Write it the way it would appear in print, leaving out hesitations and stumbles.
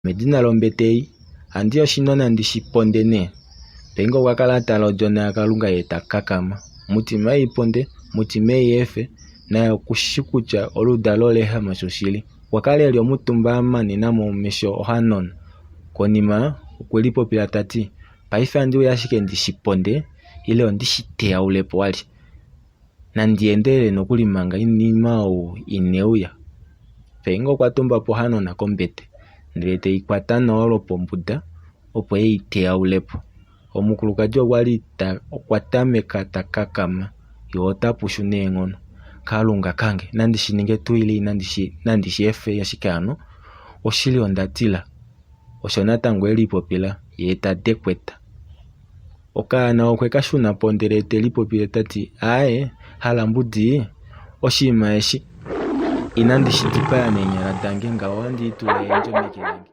Medina lombete ei, handi oshinona ndi shi ponde nee. Penge okwa kala a tala odjona yaKalunga yee ta kakama. Mutima ei ponde, Mutima ei efe, naye oku shi kutya oludalo ola ehama shoshili. Okwa kala e li omutumba a manena mo omesho ohanona. Konima okwe lipopila ta ti, Paife ohandi uya ashike ndi shi ponde ile ondi shi teyaule po walye. Nandi endelele nokuli manga inima ou ine uya. Feinga okwa tumba po ohanona kombete ndele te i kwata nawa lwopombuda opo e i teyaule po. Omukulukadi okwa li ta okwa tameka ta kakama ye ota pushu neenghono. Kalunga kange, nandi shi ninge tuu ile inandi shi nandi shi efe ashike hano? Oshili onda tila. Osho natango e lipopila ye ta dekweta. Okaana okwe ka shuna po ndele te lipopile ta ti, Aaye, hala mbudi, oshinima eshi inandi shi dipaya neenyala dange ngaho ohandi itula eendjo meke lange.